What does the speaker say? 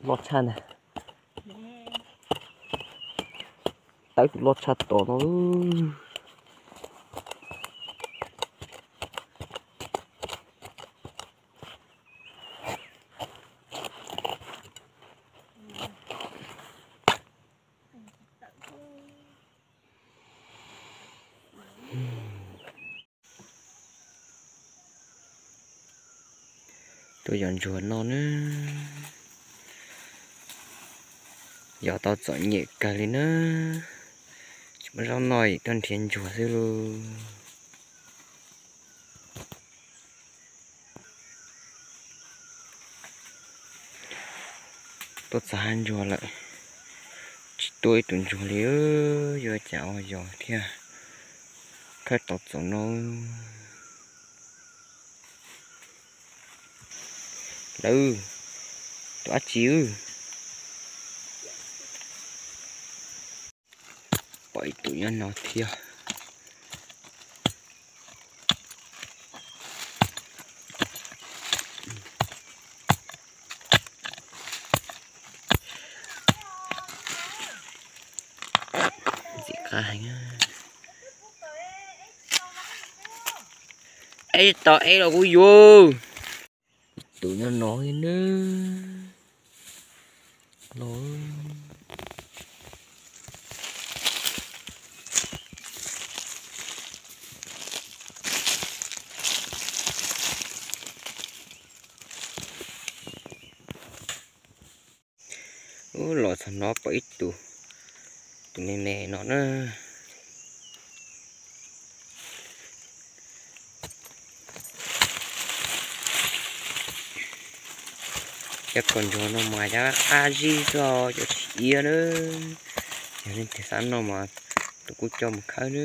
Loj tshaj na. Tawb tus loj tshaj tom no. Tuaj yos ntsuag no na. Yos tau txom nyem kawg li na. Tsis muaj zaub noj, tuaj nrhiav ntsuag xwb lauj. Tuaj txog hav ntsuag lawm, tsis tuaj ib tug ntsuag li, yuav cas ua yos thiaj khawb tau txaus no. Lawv, tus dab tsi wb? Pom ib tug nyob no thiab. Ntxim qab heev. Eb, tau eb los kuj yuav. Tus nyob no na. No. Ub, los txog no pom ib tug, tus me me no na. Cov kaus ntsuag no mas cov qab zib xwb, cov tsis iab na. Yog leej twg xav noj mas tus kuj coj mus khawb na.